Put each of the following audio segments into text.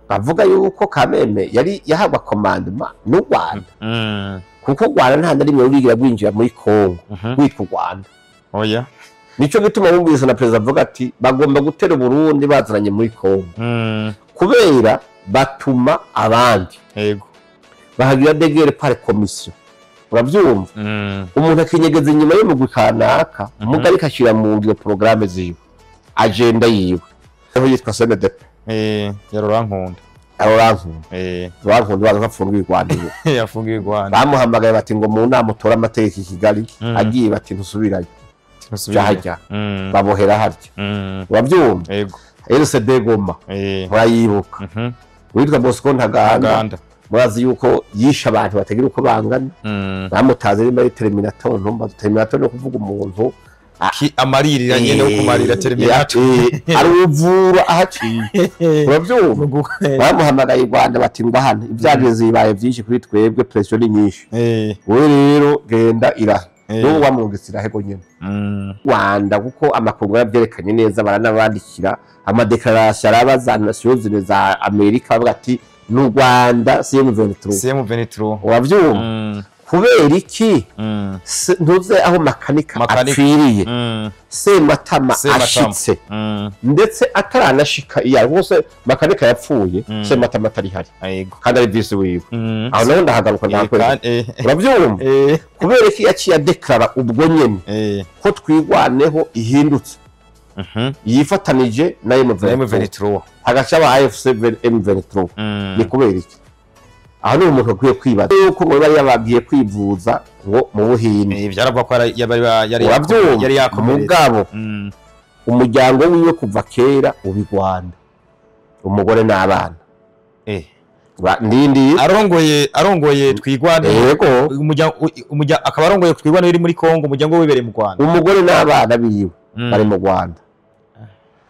Bavuga yuko Kameme yari yahabwa commandement n'u Rwanda, kuko u Rwanda nta na rimwe rurigira rwinjira muri Kongo rwitwa u Rwanda. Oya. Nico gituma bumvise na perezida avuga ati bagomba gutera Burundi bazananye muri Kongo, kubera batuma abandi. Yego. Bahagira des guerres par commission. Uravyumva? Umuntu akinyegeza inyuma y'umugwi kanaka, muga ariko ashyira mu ngiro programme ziwe, agenda yiwe. Aho yitwa CNDP. Ya Rurankunda. Rurankunda. Rurankunda baza bafungiye i Rwanda ubu. Yafungiwe i Rwanda. Bamuhamagaye bati ngo mu nama utore amategeko i Kigali, agiye bati ntusubirayo. Jahajya. Babohera harya. Uravyumva? Yego. RCD Goma. Murayibuka. Witwa Bosco Ntaganda. Murazi yuko yishe abantu batagira uko bangana. Bamutaze nimba ari Terminator, ntumba Terminator no kuvuga umuntu amaririra nyene yo kumarira Terminator. Ari uvura ahaciye. Uravyumva? Bamuhamagaye i Rwanda bati ngo hano ivyageze bibaye byinshi kuri twebwe, pression ni nyinshi. Wewe rero genda irahe. N'ubu wamurungitse irahe go nyene. Rwanda kuko amakungu yavyerekanye neza, baranabandikira ama déclaration arabaza Nations Unies za Amerika bavuga ati n'u Rwanda CM23. CM23. Uravyumva? Kubera iki? Ntuze aho Makanika apfiriye. Sematama ashitse. Ndetse ataranashika iya rwose Makanika yapfuye, Sematama atari hari. Kandi ari vice wiwe. Aho naho ndahagaruka ndakwereka. Uravyumva? Kubera iki yaciye adeklara ubwo nyene ko twigwaneho ihindutse. Yifatanije na M23. Hagaca aba AFC M23. Ni kubera iki? Aho ni umuntu akwiye kwibaza yuko ngo bari yabagiye kwivuza ngo mu Buhinde. Byaravuga ko yari yakomeretse. Mugabo umuryango wiwe kuva kera ubi Rwanda, umugore n'abana. Ndindi arongoye twigwane. Yego. Umuryango akaba arongoye twigwane iri muri Kongo, umuryango wibereye mu Rwanda. Umugore n'abana biwe bari mu Rwanda.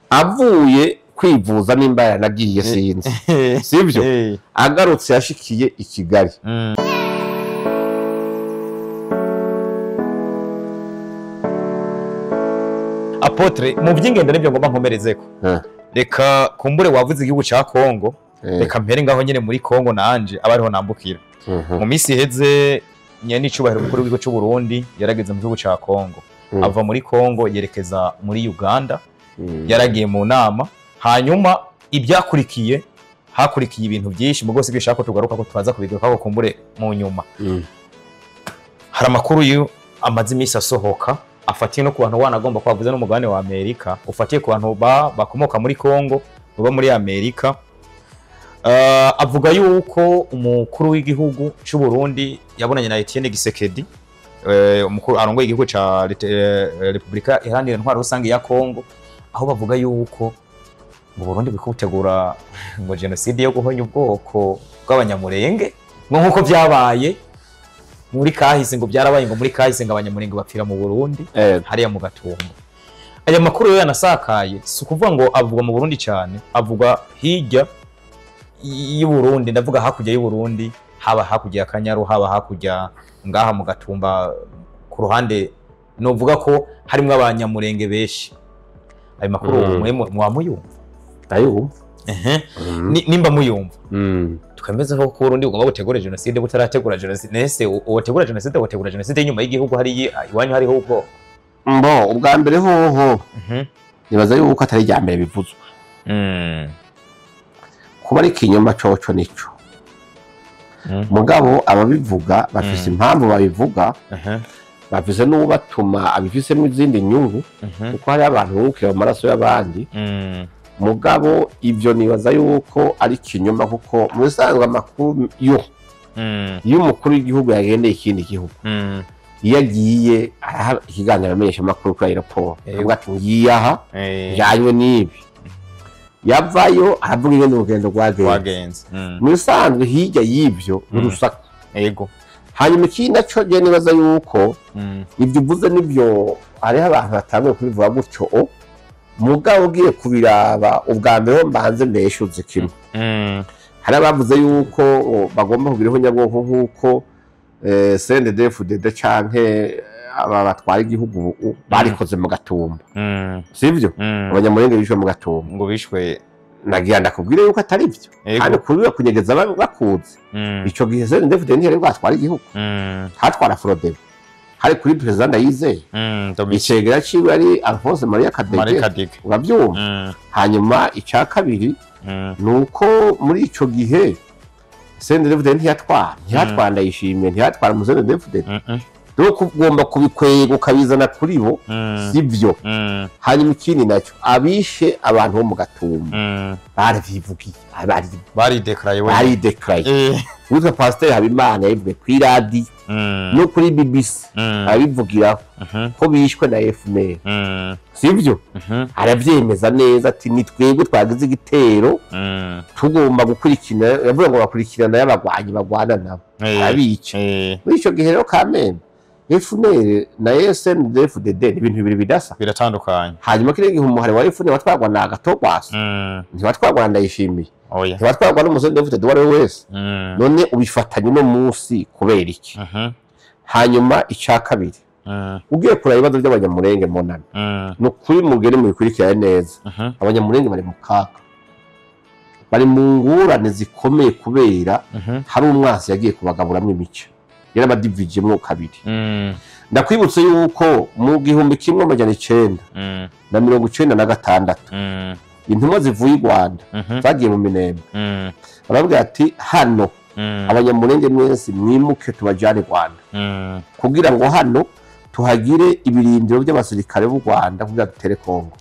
Avuye kwivuza nimba yanagiye sinzi. Sivyo? Agarutse yashikiye i Kigali. Apotre, mu by'ingendo nibyo ngomba nkomerezeko. Reka kumbure wavuze igihugu ca Kongo, reka mpere ngaho nyene muri Kongo nanje abariho nambukira. Mu minsi iheze nyene icubahiro mukuru w'igihugu c'u Burundi yarageze mu gihugu ca Kongo. Ava muri Kongo yerekeza muri Uganda. Yaragiye mu nama, hanyuma ibyakurikiye hakurikiye ibintu byinshi mu gose bishaka tugaruka ko twaza kubigaruka ko kumbure mu nyuma. Hari amakuru yu amaze imisi asohoka afatiye no ku bantu wanagomba kwavuze no mugabane wa Amerika, ufatiye ku bantu bakomoka muri Kongo baba muri Amerika. Avuga yuko umukuru w'igihugu c'u Burundi yabonanye na Etienne Gisekedi, umukuru arongoye igihugu ca Republika Iharanira Intwaro Rusange ya Kongo, aho bavuga yuko mu Burundi bikutegura ngo genocide yo guhonya ubwoko bw'abanyamurenge, ngo nkuko byabaye muri kahise, ngo byarabaye ngo muri kahise ngo abanyamurenge bapfira mu Burundi hariya mu Gatumba. Aya makuru yo yanasakaye, si ukuvuga ngo avugwa mu Burundi cyane, avugwa hirya y'u Burundi, ndavuga hakurya y'u Burundi, haba hakurya ya Kanyaru, haba hakurya ngaha mu Gatumba ku ruhande novuga ko harimo abanyamurenge benshi. Ayo makuru mwa muyumva? Ndayumva. Nimba muyumva twemeze ko Burundi bugomba gutegura genocide butarategura genocide. Nese uwategura genocide wategura genocide inyuma y'igihugu hari iwanyu hariho ubwo mbo ubwa mbere hoho nibaza yuko atari rya mbere bivuzwe. Kuba ari ikinyoma coco nico. Mugabo ababivuga bafise impamvu babivuga, bafise n'ubatuma abifisemo izindi nyungu, kuko hari abantu bungukira mu maraso y'abandi. Mugabo ivyo nibaza yuko ari ikinyoma, kuko mu bisanzwe amakuru yo iyo umukuru w'igihugu yagendeye ikindi gihugu, iyo agiye araha ikiganiro amenyesha amakuru kuri aeroport, avuga ati ngiye aha njanywe n'ibi, yavayo aravuga ingene urugendo rwagenze. Mu bisanzwe hirya y'ivyo n'urusaku. Yego. Hanyuma ikindi naco je nibaza yuko ibyo uvuze nivyo, hariho abantu batanguye kubivuga gutyo, mugabo ugiye kubiraba ubwa mbere ho mbanze mbeshuze kimwe. Hari abavuze yuko bagomba kugira ihonyabwoko nk'uko CNDD-FDD canke aba batwara igihugu barikoze mu Gatumba. Sivyo? Abanyamurenge bishwe mu Gatumba. Ngo bishwe Nagira ndakubwire yuko atari byo, kandi kubira kunyegeza bakuze. Ico gihe CNDD-FDD ntiyari bwatwara igihugu, hatwara Frodebu, hari kuri perezida Ndayizeye, icegera ciwe ari Alphonse Maria Kadege, urabyumva. Hanyuma icya kabiri nuko muri ico gihe CNDD-FDD ntiyatwara Ndayishimiye, ntiyatwara mu CNDD-FDD. Donc ugomba kubikwega ukabizana kuri bo, sivyo. Hanyuma ikindi nacyo, abishe abantu bo mu Gatumba baravyivugiye, baridekaraye. Witwa Pasteur Habimana yabivuye kuri radio no kuri BBC, abivugiraho ko bishwe na FNL, sivyo. Aravyemeza neza ati ni twebwe twagize igitero, tugomba gukurikirana. Yavuga ngo bakurikirana y'abagwanyi bagwana nabo abica. Muri ico gihe rero Kamembe FNL na SNDD-FDD ni ibintu bibiri bidasa, biratandukanye. Hanyuma kire gihe umuhari wa FNL watwagwa na Gatogwasa, ntiwatwagwa na Ndayishimiye, ntiwatwagwa n'umuSNDD-FDD uwo ari we wese. None ubifatanye no munsi kubera iki? Hanyuma icya kabiri, ugiye kuraba ibibazo by'abanyamurenge monana, no kuri mugere mubikurikirane neza. Abanyamurenge bari mu kaga, bari mu ngorane zikomeye kubera hari umwansi yagiye kubagaburamwo imice, yarabadivijemwo kabiri. Ndakwibutse yuko mu 1996 intumwa zivuye i Rwanda zagiye mu Minembwe, baravuga ati hano abanyamurenge mwese mwimuke tubajane Rwanda, kugira ngo hano tuhagire ibirindiro by'abasirikare b'u Rwanda kugira dutere Kongo.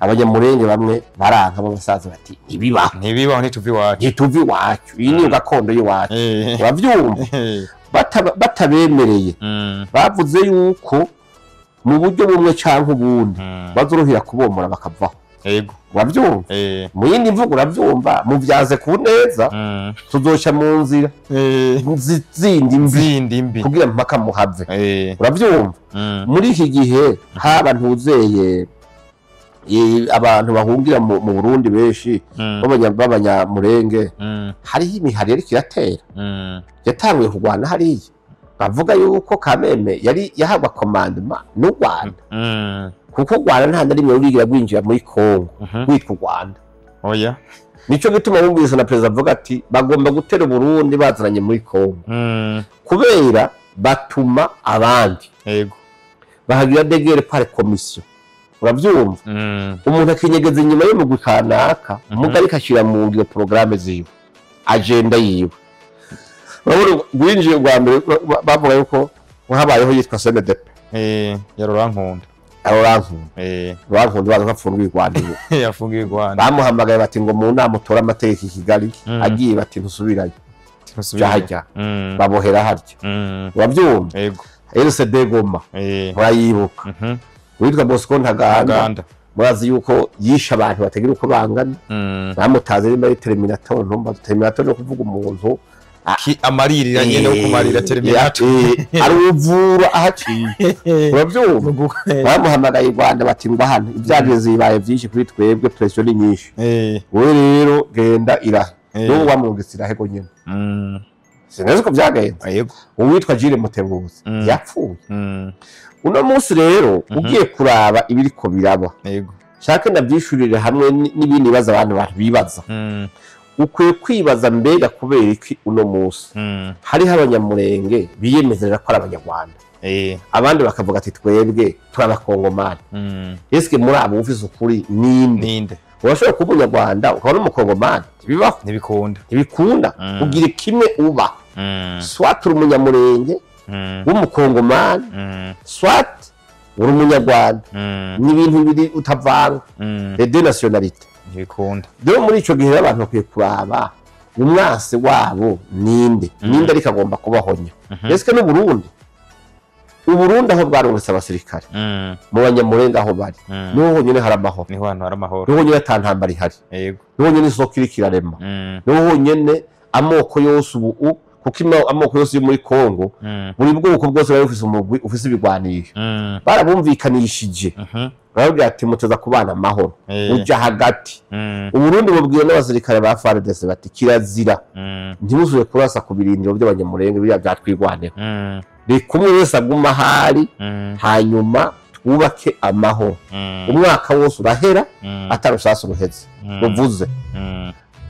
Abanyamurenge bamwe baranka b'abasaza bati ntibibaho, ntibibaho, ntituvi iwacu, ntituvi iwacu, iyi ni gakondo y'iwacu. Uravyumva? Batabemereye bavuze yuko mu buryo bumwe canke ubundi bazorohera kubomora bakavaho. Yego, uravyumva? Mu yindi mvugo uravyumva, muvyaze ku neza, tuzoca mu nzira zindi mbi kugira mpaka muhave. Uravyumva? Muri iki gihe haba ntuzeye abantu bahungira mu Burundi benshi b'abanyamurenge, hariho imihari yariko iratera, yatanguye kurwana hariya. Bavuga yuko Kameme yari yahabwa commandement n'u Rwanda, kuko u Rwanda nta na rimwe rurigira rwinjira muri Kongo rwitwa u Rwanda. Oya, nico gituma bumvise na perezida avuga ati bagomba gutera Burundi bazananye muri Kongo, kubera batuma abandi. Yego, bahagira degere par commission. Uravyumva? Umuntu akinyegeza inyuma y'umugwi kanaka, mugari kashira mu ngiro programme ziwe, agenda yiwe. Urabona gwinjiye rwa mbere bavuga yuko habayeho yitwa CNDP, ya Rurankunda. Rurankunda baza bafungiye Rwanda, yafungiye Rwanda. Bamuhamagaye bati ngo mu nama utora amategeko i Kigali, agiye bati ntusubirayo, jya babohera harya. Uravyumva? Yego. RCD Goma murayibuka, witwa Bosco Ntaganda, murazi yuko yishe abantu batagira uko bangana. Bamutaze nimba ari Terminator, ntumba Terminator no kuvuga umuntu amaririra nyene wo kumarira Terminator, aruvura ahaciye. Uravyumva? Bamuhamagaye i Rwanda bati ngo hano ivyageze bibaye byinshi kuri twebwe, pressure ni nyinshi, wowe rero genda irahe. N'ubu wamurungitse irahe go nyene. Sinzi ko byagenze. Yego, uwitwa Jire Mutebuzi yapfuye. Uno munsi rero ugiye kuraba ibiriko biraba, yego, shaka ndabyishurire hamwe n'ibindi bibaza abantu bibaza. Ukwiye kwibaza mbega kubera iki uno munsi hariho abanyamurenge biyemezera ko ari abanyarwanda, abandi bakavuga ati twebwe turi abakongomani. Eske muri abo ufise ukuri ninde? Urashobora kuba umunyarwanda ukaba n'umukongomani? Ntibibaho, ntibikunda, ntibikunda. Ugira kimwe uba, soit uri umunyamurenge w'umukongomani, soit uri umunyarwanda. Ni ibintu bibiri utavanga, les deux nationalités, ntibikunda. Rero muri ico gihe abantu bakwiye kuraba umwase wabo ninde, ninde ariko agomba kubahonya. Eske n'u Burundi aho bwarungitse abasirikare mu banyamurenge aho bari, niho honyine hari amahoro, niho hantu hari amahoro, niho honyine ata ntambara ihari, yego, niho honyine isoko iriko irarema, niho honyine amoko yose ubu, kuko amoko yose yo muri Kongo, buri bwoko bwose bari bufise umugwi ufise ibigwanisho, barabumvikanishije, barababwira ati muteza kubana amahoro, uja hagati. Uburundi bubwiye n'abasirikare ba FARDC bati kirazira, ntimusubire kurasa ku birindiro by'abanyamurenge biriya byatwirwaneho, reka umwe wese aguma ahari, hanyuma Wubake amahoro. Umwaka wose urahera atarusasu ruheze ruvuze.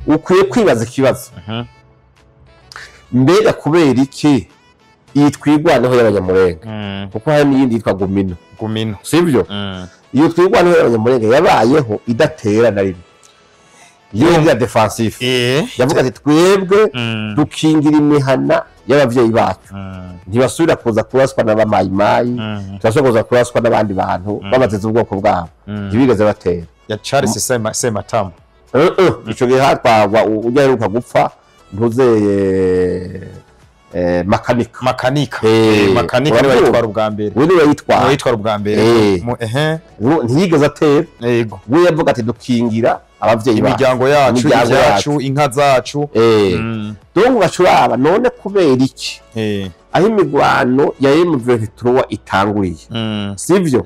Ukwiye kwibaza ikibazo, mbega kubera iki iyi Twirwaneho y'Abanyamurenge, kuko hari n'iyindi yitwa Gumino, Gumino, sibyo? Iyo Twirwaneho y'Abanyamurenge yabayeho idatera na rimwe, iyo ya defensive yavuga ati twebwe dukingira imihana y'abavyeyi bacu, ntibasubira kuza kuraswa n'abamayimayi, ntibasubira kuza kuraswa n'abandi bantu babateze ubwoko bwabo, ntibigeze batera. Ya Charles Sematama Ico gihe hatwagwa ujya aheruka gupfa ntuzeye Makanika. Makanika Makanika niwe yitwara ubwa mbere. We niwe yitwara. Yitwara ubwa mbere. Ntiyigeze atera. Yego. We yavuga ati dukingira abavyeyi bacu, imiryango yacu, ibyacu, inka zacu. Donc bacuraba none kubera iki aho imigwano ya M23 itanguriye, sivyo?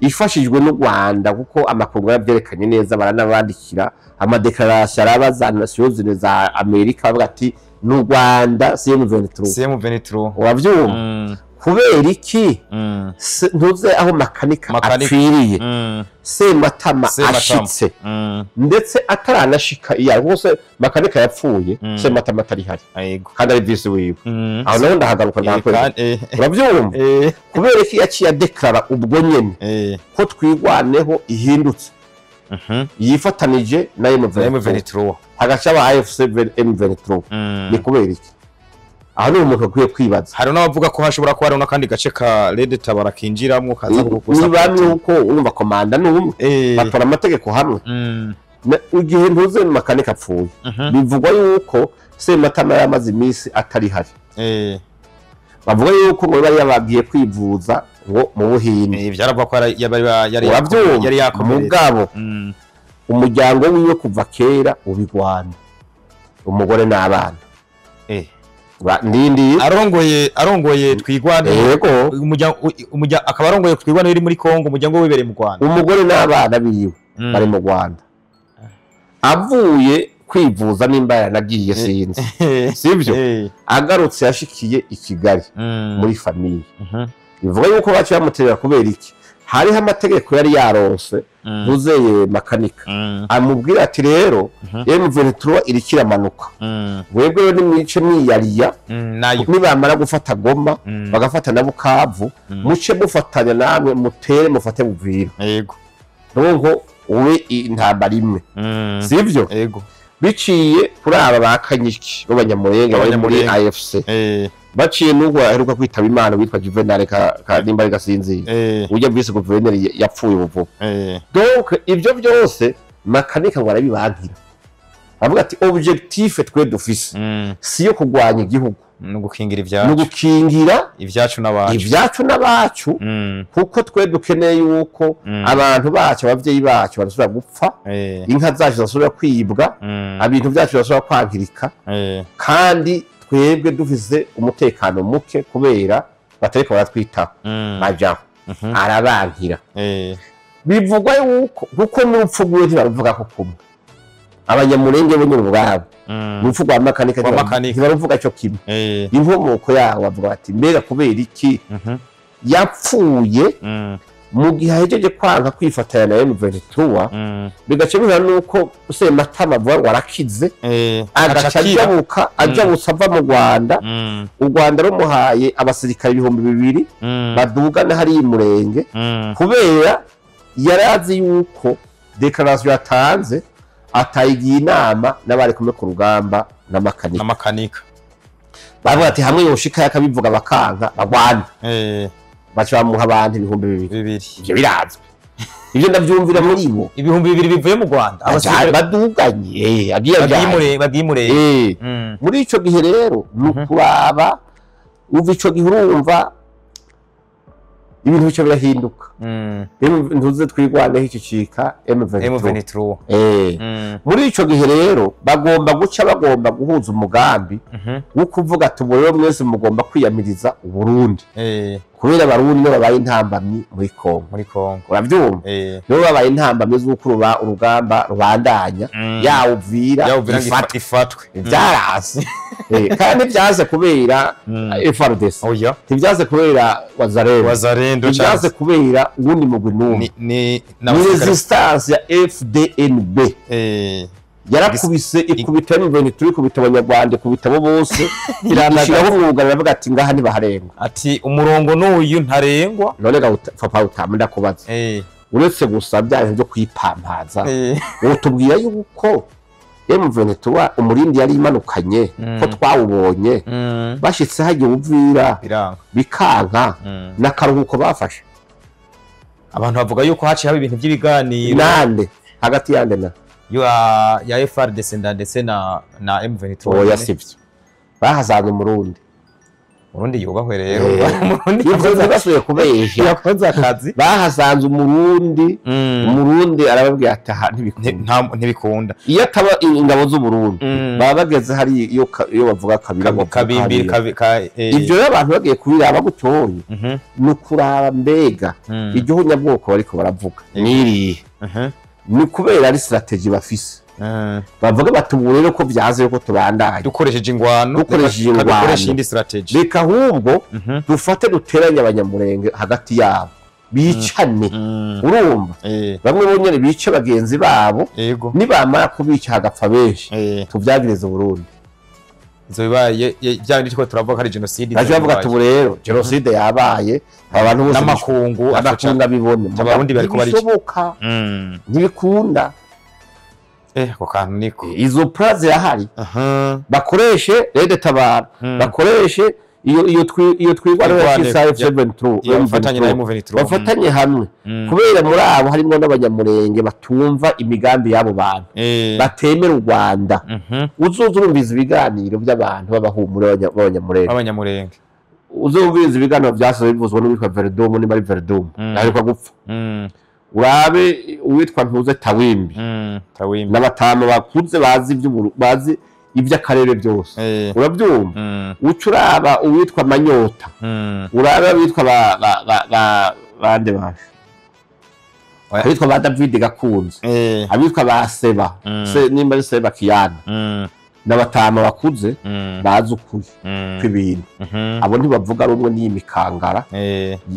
Ifashijwe n'u Rwanda, kuko amakungu yavyerekanye neza, baranabandikira amadeclaration arabaza Nations Unies za Amerika bavuga ati n'u Rwanda si M23, si M23. Uravyumva? Kubera iki ntuze aho Makanika apfiriye, Sematama ashitse, ndetse ataranashika iya rwose Makanika yapfuye, Sematama atari hari kandi ari vice wiwe. Aho naho ndahagaruka ndakwereka. Uravyumva? Kubera iki yaciye adeklara ubwo nyene ko Twirwaneho ihindutse, yifatanije na M23, hagaca aba AFC M23. Ni kubera iki? Aho ni umuntu akwiye kwibaza. Hari n'abavuga ko hashobora kuba hari n'akandi gace ka Red Tabara kinjiramwo kaza kugusa. Niba nuko urumva komanda n'umwe batora amategeko hamwe. Igihe ntuze Makanika apfuye, bivugwa yuko Sematama yamaze iminsi atari hari. Bavuga yuko ngo bari yabagiye kwivuza ngo mu Buhinde. Byaravuga ko yari yakomeretse. Mugabo umuryango wiwe kuva kera ubigwana, umugore n'abana. Ndindi arongoye Twirwaneho. Yego. Umuryango akaba arongoye Twirwaneho iri muri Kongo, umuryango wibereye mu Rwanda. Umugore n'abana biwe bari mu Rwanda. Avuye kwivuza nimba yaranagiye sinzi, sivyo? Agarutse yashikiye i Kigali muri famille. Bivuga yuko baciye bamuterera kubera iki? Hariho amategeko yari yaronse ntuzeye Makanika, amubwira ati rero M23 irikiramanuka, webwe rero nimwice mwiyariya, nibamara gufata Goma bagafata na Bukavu, muce mufatanya namwe mutere mufate Buvira. Yego. Nuko ube intambara imwe, sivyo? Yego. Biciye kuri aba bakanyiki b'Abanyamurenge bari muri AFC, baciye n'ubwo aheruka kwitaba Imana witwa Juvenal nimba ari gasinziye, ujya vice gouverneur yapfuye ubu. Donc ibyo byose Makanika ngo arabibankira, avuga ati objectif twe dufise si yo kugwanya igihugu, no gukingira ibyacu, no gukingira ibyacu n'abacu, ibyacu n'abacu, kuko twe dukeneye yuko abantu bacu, abavyeyi bacu barasubira gupfa, inka zacu zasubira kwibwa, ibintu byacu basubira kwangirika, kandi twebwe dufise umutekano muke kubera batariko baratwitaho. Bajaho arabankira. Bivugwa yuko kuko n'urupfu rwiwe ntibaruvuga ko kumwe, Abanyamurenge bo nyine ubwabo urupfu rwa Makanika ntibaruvuga cyo kimwe. Inkomoko yawo bavuga bati mbega kubera iki yapfuye mu gihe ahejeje kwanka kwifatanya na M23, bigaca bihura nuko Sematama avuga ngo arakize, agaca ajabuka, ajabutse ava mu Rwanda. U Rwanda rumuhaye abasirikare 2000 badugana hari Murenge, kubera yarazi yuko declaration yatanze atayigiye inama n'abari kumwe ku rugamba na Makanika. Bavuga ati hamwe yoshika yakabivuga bakanka bagwana, baca bamuha abantu 2000. Ibyo birazwi, ibyo ndavyumvira muri bo. 2000 bivuye mu Rwanda, abasirikare baduganye agiye bagiye Murenge. Muri ico gihe rero nukuraba uva ico gihe urumva ibintu bica birahinduka. Ntuze Twirwaneho ikicika M23. Muri ico gihe rero bagomba guca, bagomba guhuza umugambi wo kuvuga ati ubu rero mwese mugomba kwiyamiriza Uburundi, Kubera abarundi nibo babaye intambamyi muri Kongo. Muri Kongo. Uravyumva? Nibo babaye intambamyi z'uko urugamba rubandanya, yawuvira ifatwe. Vyaranse. Kandi vyanse kubera FARDC. Oya. Ntivyanse kubera Wazalendo. Wazalendo Ntivyanse kubera uwundi mugwi n'umwe. Ni resistance ya FDNB. Yarakubise ikubita M23, ikubita abanyarwanda, ikubita abo bose, irashiraho umwuga, baravuga ati ngaha ntibaharengwa. Ati umurongo n'uyu ntarengwa. None ga papa utamu ndakubaza. Uretse gusa bya bintu byo kwipampaza. Utubwira yuko M23 umurindi yari imanukanye ko twawubonye, bashitse hagiye Uvira bikanka n'akaruhuko bafashe. Abantu bavuga yuko haciye haba ibintu by'ibiganiro nande hagati yande na ya FARDC ndetse na M23. Oya sivyo, bahazanye umurundi. Umurundi yubahwe rero. Umurundi basubiye kubesha yakoze akazi. Bahasanze umurundi, umurundi arababwira ati aha ntibikunda, ntibikunda. Iyo ataba ingabo z'Uburundi baba bageze hari iyo bavuga kabira kabimbiri. Ivyo rero abantu bagiye kubiraba gutoye ni kuraba mbega iryo nyabwoko bariko baravuga niriye ni kubera ari strategy bafise. Bavuga bati ubu rero ko vyaze yuko tubandanye dukoresheje ingwano, dukoresheje indi strategy, reka ahubwo dufate duteranye abanyamurenge hagati yabo bicane. Urumva bamwe bonyene bice bagenzi babo, nibamara kubica hagapfa benshi tuvyagirize Burundi. Izo bibaye bya bindi turavuga ari genocide. Baje bavuga ati ubu rero genocide yabaye, abantu bose n'amakungu abakunga bibone abarundi bariko barica ntibikunda. Ako kantu niko izo plan zirahari. Bakoreshe Rede Tabara, bakoreshe iyo twigwa M73, bafatanye hamwe, kubera muri abo harimo n'abanyamurenge batumva imigambi y'abo bantu, batemera u Rwanda. Uzoza urumviza ibiganiro by'abantu b'abahumure b'abanyamurenge, uzumviza ibiganiro byasohoye bivuzwe n'uwitwa Verdum, niba ari Verdum aheruka gupfa. Urabe uwitwa Ntuze Tawimbi, n'abatanu bakuze bazi bazi iby'akarere byose. Urabyumva? Uca uraba uwitwa Manyota, urabe abitwa bande bashe, abitwa ba David Gakunze, abitwa ba Seba, nimba ari Seba Kiyana, n'abatanu bakuze bazi ukuri kw'ibintu. Abo ntibavuga rumwe n'iyi mikangara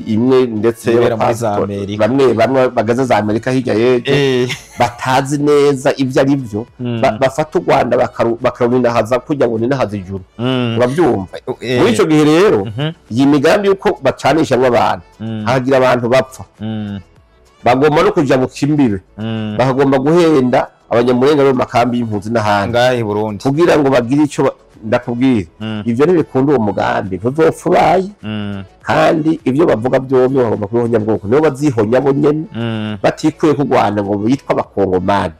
imwe, ndetse bamwe bamwe bagaze za Amerika hirya y'ejo batazi neza ibyo ari byo, bafata u Rwanda bakaruninahaza kugira ngo ninahaze ijuru. Urabyumva? Muri ico gihe rero iyi migambi yuko bacanishamwo abantu, hagira abantu bapfa, bagomba no kuja mu kimbibe, bakagomba guhenda abanyamurenge bo makambi y'impunzi n'ahandi ngahe Burundi kugira ngo bagire ico ndakubwira. Ivyo ntibikunda uwo mugambi ntuzopfa ubaye. Kandi ivyo bavuga byombi bagomba kubihonya bwoko, nibo bazihonya bo nyene, batikuye ku Rwanda ngo bitwa abakongomani,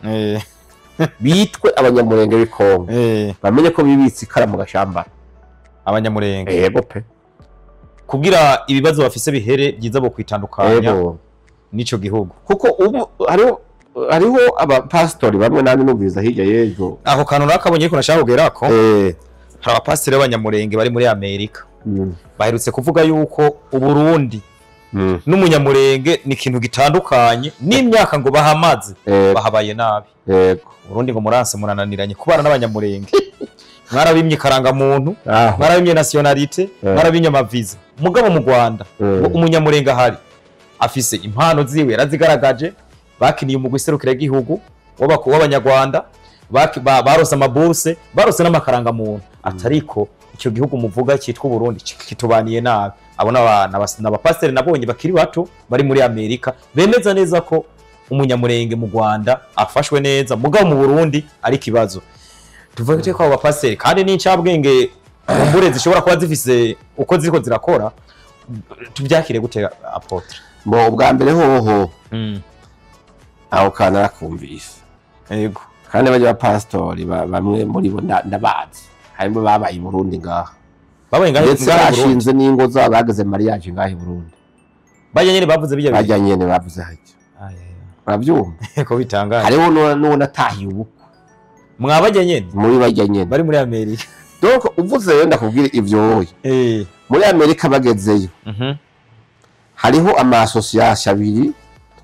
bitwe abanyamurenge b'ikongo, bamenye ko bibitse ikara mu gashambara abanyamurenge. Yego pe, kugira ibibazo bafise bihere byiza bo kwitandukanya n'ico gihugu, kuko ubu hariho abapasitori bamwe nani numviriza hirya y'ejo. Ako kantu nakabonye ko nashaka kugerako. Hari abapasitori b'abanyamurenge bari muri Amerika baherutse kuvuga yuko Uburundi n'umunyamurenge ni ikintu gitandukanye n'imyaka ngo bahamaze bahabaye nabi. Uburundi ngo muranse murananiranye kubana n'abanyamurenge. Mwarabimye karangamuntu, mwarabimye nationalité, mwarabimye amaviza. Mugabo mu Rwanda ngo umunyamurenge ahari afise impano ziwe yarazigaragaje, bakiniye umugwi serukira igihugu w'abanyarwanda, barose amaburse, barose n'amakaranga muntu. Atariko icyo gihugu muvuga cyitwa Burundi kitubaniye nabi. Abo n'abapasiteri nabonye bakiri bato bari muri Amerika bemeza neza ko umunyamurenge mu Rwanda afashwe neza, mugabo mu Burundi ari kibazo. Tuvuge ko abo bapasiteri kandi n'incabwenge mbure zishobora kuba zifise uko ziriko zirakora, tubyakire gute apotre? Bo ubwa mbere hoho aho kana rakumvise. Yego. Kandi bajya bapastori bamwe muri bo ndabazi, harimo babaye i Burundi ngaha, babaye ngaha ndetse bashinze n'ingo zabo, bageze mariage ngaha i Burundi. Bajya nyene bavuze bijya bajya nyene bavuze hajya. Urabyumva? Ko bitangaje. Hariho n'uwo natahiye ubukwe. Mwabajya nyene? Muri bajya nyene. Bari muri Amerika. Donc uvuze rero ndakubwira ivyo wowe. Muri Amerika bagezeyo. Hariho ama association abiri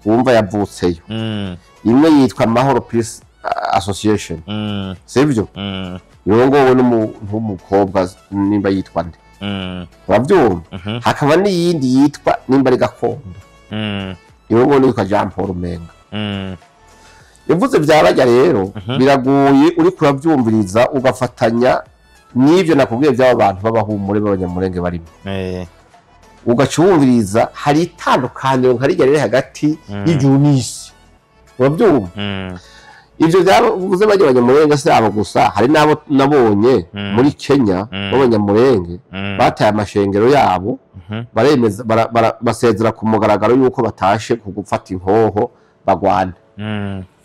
twumva yavutseyo. Imwe yitwa Mahoro Peace Association. Sivyo? Irongowe n'umukobwa nimba yitwa nde. Uravyumva? Hakaba n'iyindi yitwa nimba ari gakondo. Irongowe n'uwitwa Jean Paul Menga. Yavuze vyarajya rero biragoye uri kuravyumviriza ugafatanya n'ivyo nakubwiye by'aba bantu b'abahumure b'abanyamurenge barimo. Ugacumviriza hari itandukaniro nka rijya riri hagati y'ijuru n'isi. Urabyumva? Ivyo byavuze bajya abanyamurenge si abo gusa, hari n'abo nabonye muri Kenya b'abanyamurenge bataye amashengero yabo baremeza basezera ku mugaragaro yuko batashe ku gufata inkoho bagwana.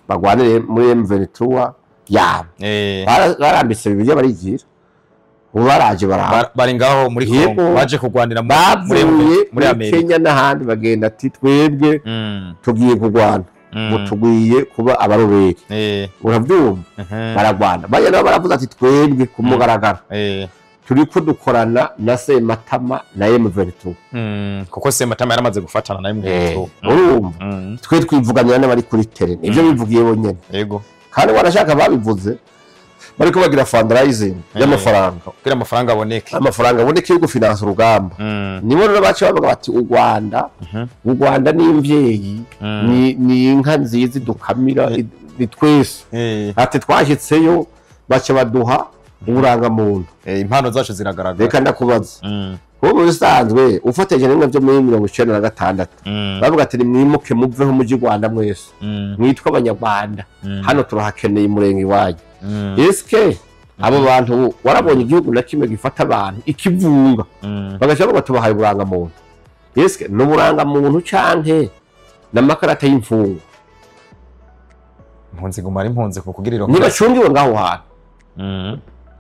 Bagwanire muri M23 yabo. Barambitse Bibiliya barigira. Ubu baraje bari ngaho muri Kongo baje kugwanira muri Amerika, Kenya n'ahandi bagenda ati twebwe tugiye kugwana, mutugwiye kuba abaroberi. Urabyumva? Baragwana. Bajya nabo baravuze ati twebwe ku mugaragaro turiko dukorana na Sematama na M23. Kuko Sematama yaramaze gufatana na M23. Urumva? Twe twivuganira n'abari kuri terrain. Ivyo bivugiye bonyene. Yego. Kandi warashaka babivuze bariko bagira fundraising y'amafaranga kugira amafaranga aboneke. Amafaranga aboneke yo gufinansa urugamba. Nibo rero bace bavuga bati u Rwanda, u Rwanda ni imvyeyi, ni inka nziza dukamira ni twese. Ati twashitseyo bace baduha uburangamuntu. Impano zacu ziragaragara. Reka ndakubaza. Kuko bisanzwe ufateje n'imwe byo muri 1996 bavuga ati nimwimuke muveho mu Rwanda mwese mwitwa abanyarwanda hano turahakeneye umurenge iwanyu. Eske abo bantu warabonye igihugu na kimwe gifata abantu ikivunga bagaca bavuga tubahaye uburangamuntu. Eske n'uburangamuntu canke n'amakarata y'imfungwa? Impunzi guma ari impunzi kukugirira nibacungiwe ngaho hantu.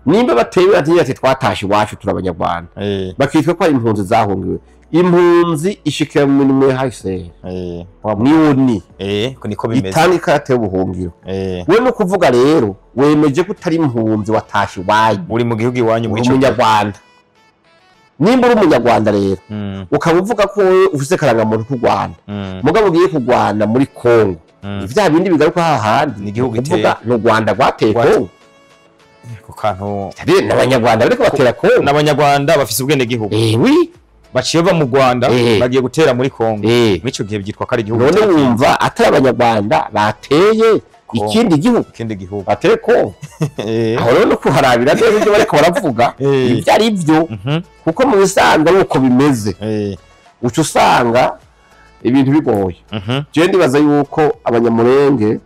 Nimba batewe ati twatashe iwacu turi abanyarwanda bakitwa ko ari impunzi zahungiwe. Impunzi ishikira mu minwe HCR ni ko niko bimeze, itanga ikarata y'ubuhungiro. We no kuvuga rero wemeje ko utari impunzi watashe iwanyu, uri mu gihugu iwanyu muri umunyarwanda. Nimba uri umunyarwanda rero ukaba uvuga ko ufise karangamuntu ku Rwanda, mugabo ugiye kurwana muri Kongo, ivya bindi bigaruka hahandi ni igihugu giteye n'u Rwanda rwateye Kongo. Kantu n'abanyarwanda bariko batera Kongo, n'abanyarwanda bafise ubwene gihugu. Baciye ba mu Rwanda bagiye gutera muri Kongo. Mico gihe byitwa ko ari igihugu. None wumva atari abanyarwanda bateye ikindi gihugu, ikindi gihugu bateye Kongo. Aho rero no kuharabira neza ibyo bariko baravuga ibyo ari byo, kuko mu bisanzwe ari uko bimeze. Uca usanga ibintu bigoye. Je ndibaza yuko abanyamurenge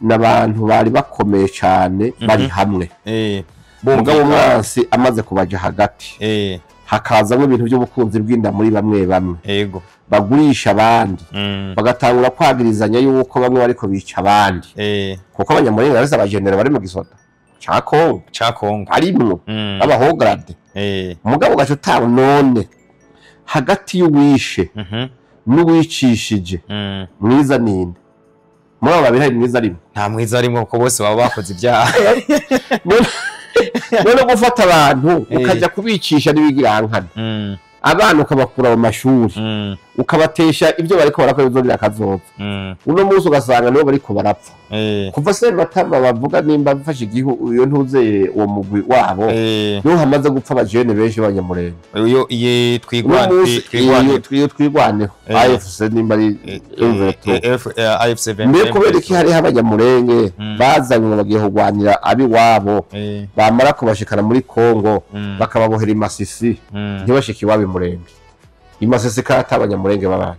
n'abantu bari bakomeye cyane bari hamwe. Mugabo umwansi amaze kubaja hagati hakazamwe ibintu by'ubukunzi bw'inda muri bamwe bamwe. Yego. Bagurisha abandi bagatangura kwagirizanya yuko bamwe bariko bica abandi. Kuko abanyamurenge barese abagenera bari mu gisoda ca Kongo, ca Kongo arimwo abahograde. Mugabo gaco tawo none hagati y'uwishe n'uwicishije mwiza ninde? Muri abo babiri hari mwiza arimo? Nta mwiza arimo kuko bose baba bakoze ibyaha. None gufata abantu ukajya kubicisha n'ibigirankana, abana ukabakura mu mashuri, ukabatesha ibyo bariko barakora bizogira akazoza. Uno munsi ugasanga nibo bariko barapfa. Kuva Sematama bavuga nimba bafashe igihugu iyo ntuzeye uwo mugwi wabo, niho hamaze gupfa abajene benshi b'abanyamurenge. Iyo twigwaneho AFC nimba ari AFC. Mbe kubera iki hariho abanyamurenge bazanywe bagiye kurwanira abiwabo, bamara kubashikana muri Kongo bakababohera imasisi ntibashike iwabo imurenge. Imasisi kata abanyamurenge babaye.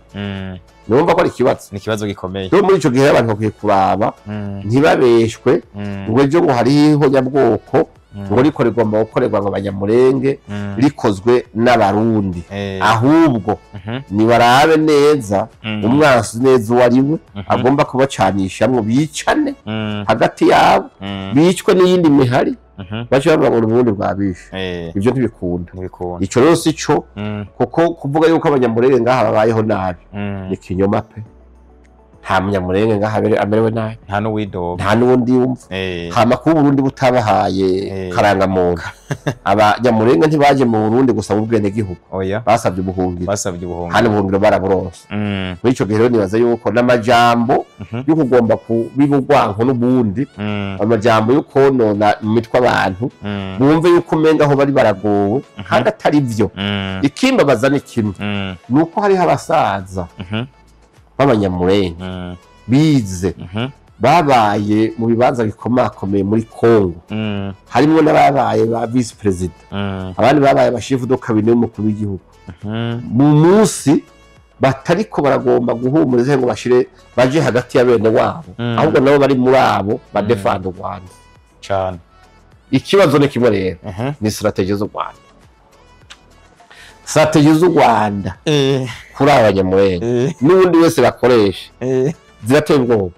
Numva ko ari ikibazo. Ni ikibazo gikomeye. Rero muri ico gihe abantu bakwiye kuraba ntibabeshwe ngo ejo ngo hariho nyabwoko ngo riko rigomba gukorerwa ngo abanyamurenge rikozwe n'abarundi. Ahubwo nibarabe neza umwansi neza uwo ari we agomba kubacanishamwo bicane hagati yabo, bicwe n'iyindi mihari bace bavuga ngo uburundi bwabishe. Ibyo ntibikunda. Ico rero si cyo, kuko kuvuga yuko abanyamurenge ngaha babayeho nabi ni kinyoma pe. Nta munyamurenge ngaha amerewe nabi, nta n'uwidoga, nta n'uwundi yumva. Hama kuba Burundi butabahaye karangamuntu, abanyamurenge ntibaje mu Burundi gusaba ubwenegihugu, basabye ubuhungiro, kandi ubuhungiro baraburonse. Muri ico gihe rero nibaza yuko n'amajambo yo kugomba kubiba urwanko n'ubundi, amajambo yo konona imitwe abantu bumve yuko umenga aho bari baragowe kandi atari vyo. Ikimbabaza ni kimwe, nuko hariho abasaza b'abanyamurenge bize, babaye mu bibanza bikomakomeye muri Kongo, harimo n'ababaye ba vice president, abandi babaye abashefu do kabine y'umukuru w'igihugu. Mu munsi batariko baragomba guhumuriza ngo bashire baje hagati ya bene wabo, ahubwo nabo bari muri abo badefanda u Rwanda cyane. Ikibazo ni kimwe rero, ni strategie z'u Rwanda, strategie z'u Rwanda kuri abanyamurenge n'ubundi wese bakoresha zirateye ubwoba.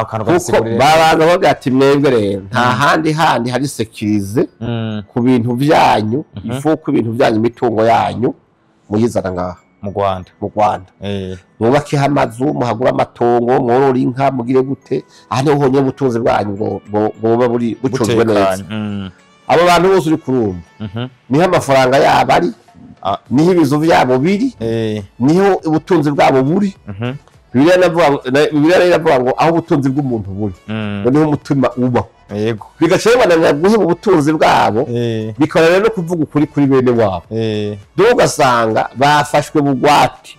Kuko babanza bavuga ati mwebwe rero nta handi handi hari sécurisé ku bintu byanyu, ifu ku bintu byanyu, imitungo yanyu muyizana ngaha mu Rwanda, mu Rwanda mwubake amazu, muhagura amatongo, mworora inka, mugire gute, aha niho honyine ubutunzi bwanyu bwoba buri bucunzwe neza. Abo bantu bose uri kurumva niho amafaranga yabo ari, niho ibizu byabo biri, niho ubutunzi bwabo buri. Bibiliya iravuga ngo aho ubutunzi bw'umuntu buri ngo niho umutima uba. Yego, bigaca bibananira guheba ubutunzi bwabo, bikora rero no kuvuga ukuri kuri bene wabo. Dore ugasanga bafashwe bugwate,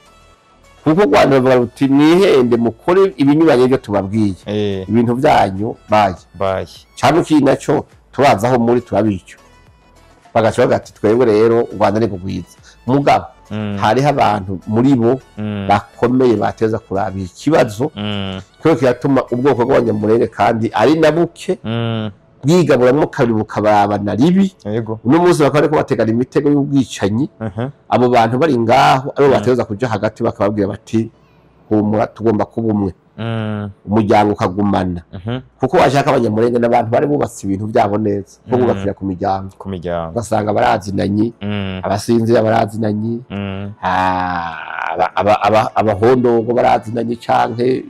kuko u Rwanda ruvuga ruti mwihende mukore ibinyuranye byo tubabwiye, ibintu byanyu baye cyane iki nacyo turaza aho muri turabico. Bagaca bavuga ati twebwe rero u Rwanda ni rwiza. Mugabo hariho abantu muri bo bakomeye bateza kuraba ikibazo kuko kiratuma ubwoko bw'abanyamurenge kandi ari na buke bwigaburamwo kabiri bukabarabana ribi. Uno munsi bakaba bariko bategana imitego y'ubwicanyi. Abo bantu bari ngaho aribo bateza kuja hagati bakababwira bati humura, tugomba kuba umwe, umuryango ukagumana. Kuko washaka abanyamurenge n'abantu bari bubatse ibintu byabo neza, ko bubakira ku miryango, ugasanga barazinanye, abasinzira barazinanye, abahondogo barazinanye, canke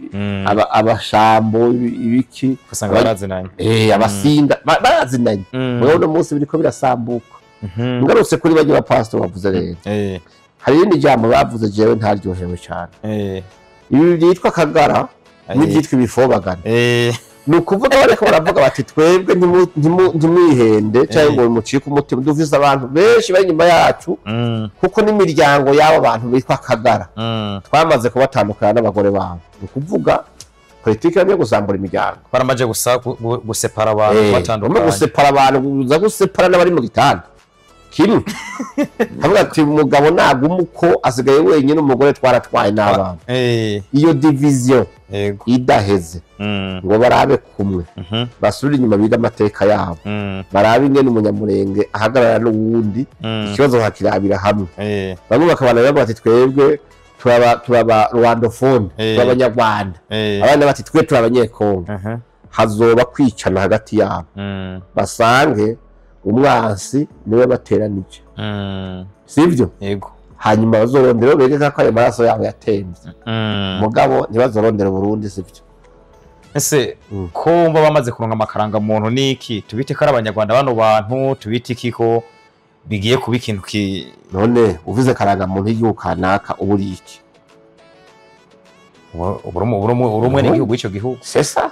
abashambo ibiki ugasanga barazinanye, abasinda barazinanye. Muri uno munsi biriko birasambuka. Ngarutse kuri bajye ba pastor bavuze rero, hari irindi jambo bavuze jewe ntaryohewe cyane. Ibi byitwa kagara n'ibyitwa ibifobagana. Ni ukuvuga bariko baravuga bati twebwe ntimwihende cyangwa ngo mucike umutima, dufise abantu benshi bari inyuma yacu, kuko n'imiryango y'abo bantu bitwa kagara twamaze kubatandukana n'abagore babo. Ni ukuvuga politiki yo gusambura imiryango, baramaje gusepara abantu, batandukanye, gusepara abantu, kuza gusepara n'abari mu gitanda kimwe. Havuga ati umugabo naguma uko asigaye wenyine, umugore twaratwaye n'abana. Iyo division idaheze ngo barabe kumwe, basubire inyuma biga amateka yabo, barabe ingene umunyamurenge ahagarara n'uwundi, ikibazo hakirabira hamwe. Bamwe bakabana bavuga ati twebwe turaba rwandophone, turabanyarwanda, abandi bati twe turabanyekongo. Hazoba kwicana hagati yabo, basange umwansi niwe bateranije, sivyo? Yego. Hanyuma bazorondera bereka ko ayo maraso yabo yatemvye, mugabo ntibazorondera Burundi, sivyo? Ese ko mba bamaze kuronka amakaranga muntu niki tubite ko ari abanyarwanda bano bantu, tubite iki ko bigiye kuba ikintu ki none uvuze karanga muntu y'igihugu kanaka uburi iki? Urumwe n'igihugu ico gihugu, c'est ça.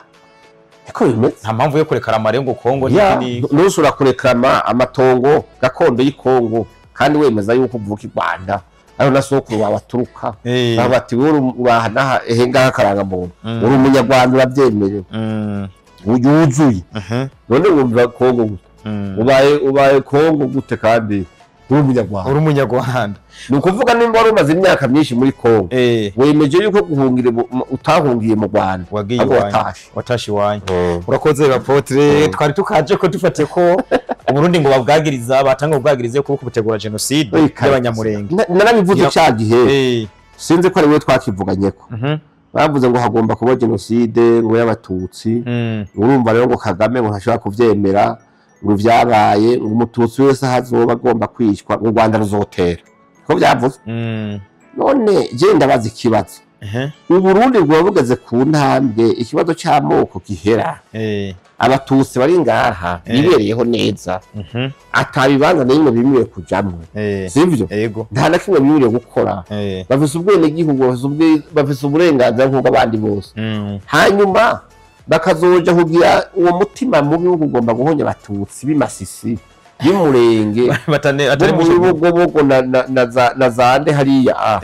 Niko bimeze. Nta mpamvu yo kurekarama rero ngo Kongo n'iki. Ntusura kurekarama amatongo gakondo y'Ikongo kandi wemeza yuko uvuka i Rwanda, ariho na sokuru wawe aturuka. Bati wowe uraha naha ehe ngaha karanga muntu, uri umunyarwanda urabyemerewe, yuzuye. None wumva Kongo gute? Ubaye Kongo gute kandi uri umunyarwanda? Uri umunyarwanda. Ni ukuvuga nimba wari umaze imyaka myinshi muri Kongo, wemeje yuko guhungira utahungiye mu Rwanda, watashe iwanyu. Urakoze Apotre, twari tukaje ko dufate ko Uburundi ngo babwagiriza, batanga ubwagirize ko butegura genocide y'abanyamurenge. Narabivuze cya gihe, sinzi ko ari we twakivuganyeko. Bavuze ngo hagomba kuba genocide ngo y'abatutsi, urumva rero ngo Kagame ngo ntashobora kuvyemera, ngo vyabaye ngo umututsi wese hazoba agomba kwicwa, ngo Rwanda ruzotera. Ko byavuze. None je ndabaza ikibazo. Uburundi bwoba bugeze ku ntambwe ikibazo cy'amoko gihera. Abatutsi bari ngaha bibereyeho neza, atabibanza na bimwe bimwe kujamwo, sivyo? Nta na kimwe bimwe gukora, bafise ubwenegihugu, bafise uburenganzira nk'uko abandi bose. Hanyuma bakazoja kugira uwo mutima mubi wo kugomba guhonya abatutsi b'imasisi y'umurenge atari mu Bibogobogo na zande hariya.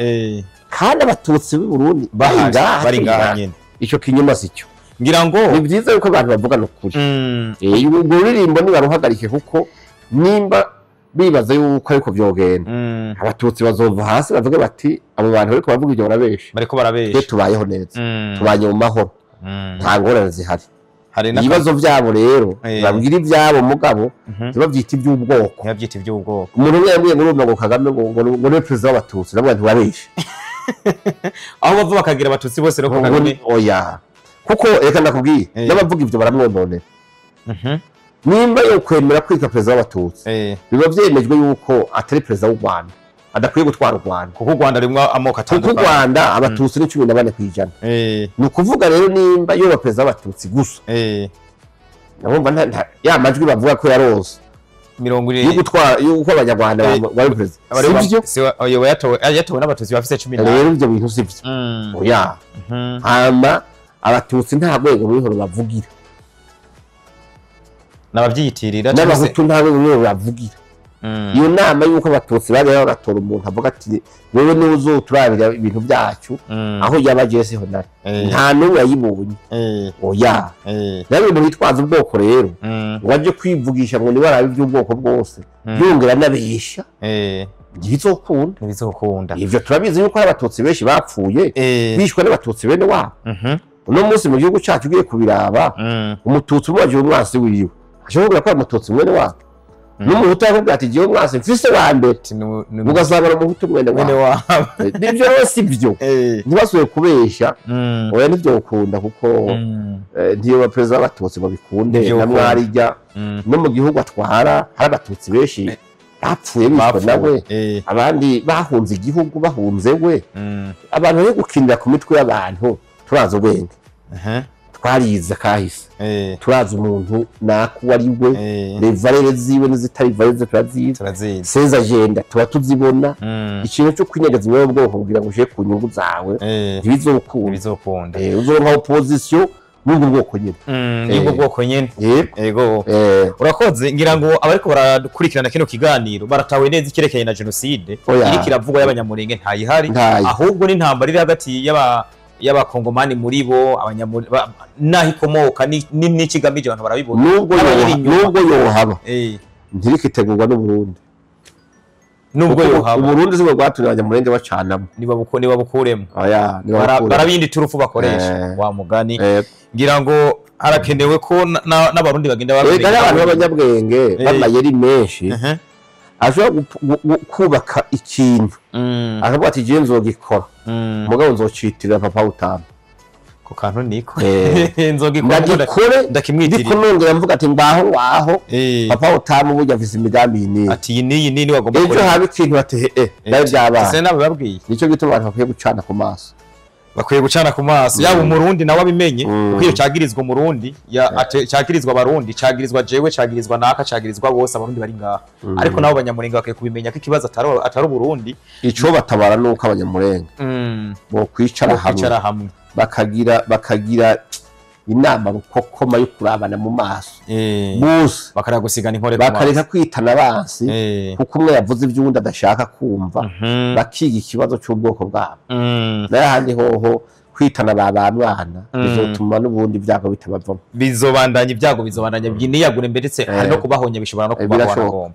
Kandi abatutsi b'i Burundi bari ngaha nyene. Ico kinyoma sico. Ngira ngo ni byiza yuko abantu bavugana ukuri. Ubwo ruririmbo nibaruhagarike, kuko nimba bibaza yuko ariko vyogenda, abatutsi bazova hasi bavuge bati abo bantu bariko bavuga ivyo barabesha, bariko barabesha, tubayeho neza, tubanye mu mahoro, nta ngorane zihari. Ibibazo vyabo rero babwira ivyabo mugabo ntibavyita iby'ubwoko, ntibavyita iby'ubwoko. Umuntu umwe yambwiye ngo urumva ngo Kagame ngo ni perezida w'abatutsi, nabwo ntibabesha. Aho bava bakagira abatutsi bose no Kagame, oya. Kuko reka ndakubwiye, n'abavuga ivyo baramwononera. Nimba yo kwemera kwitwa perezida w'abatutsi, biba vyemejwe yuko atari perezida w'u Rwanda, adakwiye gutwara u Rwanda, kuko u Rwanda rimwe amoko atandukanye, kuko u Rwanda abatutsi ni 14%. Ni ukuvuga rero nimba yoba perezida w'abatutsi gusa, nabumva ya majwi bavuga ko yarose 70 yo gutwara yuko abanyarwanda bari perezida, sivyo? Oyo yatowe n'abatutsi bafise 18. Rero ivyo bintu sivyo. Oya. Hama abatutsi nta rwego ruriho bavugira, n'abavyiyitirira, n'abahutu nta rwego ruriho bavugira. Iyo nama yuko abatutsi bari bagatora umuntu avuga ati wewe niwe uzoturabira ibintu byacu, aho yaba Jesse Honore nta n'umwe yayibonye. Oya. Nawe umuntu yitwaza ubwoko rero ngo aje kwivugisha ngo niwe arabe iby'ubwoko bwose, yongera n'abesha, ntibizokunda, ntibizokunda. Ivyo turabizi yuko hari abatutsi benshi bapfuye bishwe n'abatutsi bene wabo. Uno munsi mu gihugu cyacu ugiye kubiraba, umututsi umubajije umwansi wiwe ashobora kuba umututsi mwene wabo, n'umuhutu akubwira ati jewe umwansi mfise wa mbere, ugasanga ari umuhutu mwene wabo. Nivyo rero sivyo, ntibasubiye kubesha. Oya, ntivyokunda, kuko ntiyoba perezida w'abatutsi ngo bikunde na mwarijya. No mu gihugu atwara hari abatutsi benshi bapfuye bishwe nawe, abandi bahunze igihugu bahunze we. Abantu bari gukinira ku mitwe y'abantu, turazi ubwenge, twarize kahise, turazi umuntu nako ari we, valere ziwe n'izitari valere turazizi, seza agenda tuba tuzibona. Ikintu cyo kwinyegeza iwe ubwoko kugira ngo uje ku nyungu zawe ntibizokunda, uzoronka opposition n'ubwo bwoko nyine, n'ubwo bwoko nyine. Yego, urakoze. Ngira ngo abariko barakurikirana kino kiganiro baratawe neza ikerekeye na genocide iri kiravugwa y'abanyamurenge ntayihari, ahubwo n'intambara iri hagati y'abakongomani muri bo naho ikomoka n'ikigamije abantu barabibona. Nubwo yohaba ntirikitegurwa n'Uburundi, nubwo yohaba Uburundi sibwo bwatumye abanyamurenge bacanamo, nibabukuremo, barabindi turufu bakoresha wa mugani. Ngira ngo harakenewe ko n'abarundi bagenda babiri, abantu b'abanyabwenge b'amayeri menshi ashobora kubaka ikintu akavuga ati jewe nzogikora, mugabo nzocitirira papa utamu ku kantu niko nzogikora ndagikore ndakimwitirira, ndiko mvuga ati mbaho waho papa utamu burya afise imigambi iyi ati iyi niyi nini wagomba gukora, ejo haba ikintu bati nayo byabaye. Ese nabo babwiye nico gituma abantu bakwiye gucana ku maso, bakwiye gucana ku maso, yaba umurundi nawe abimenye, kuko iyo cagirizwa umurundi cagirizwa abarundi, cagirizwa jewe, cagirizwa naka, cagirizwa bose abarundi bari ngaha. Ariko nabo abanyamurenge bakwiye kubimenya ko ikibazo atari Uburundi. Ico batabara nuko abanyamurenge bo kwicara hamwe bakagira inama rukokoma yo kurabana mu maso bose, bakareka gusigana inkore, bakareka kwitana abansi, kuko umwe yavuze iby'undi adashaka kumva, bakiga ikibazo cy'ubwoko bwabo. Nayo ahandi hoho kwitana ba bamwana bizotuma n'ubundi ibyago bitabavamo, bizobandanya ibyago bizobandanya byiniyagure, ndetse hari no kubahonya bishobora no kubahora.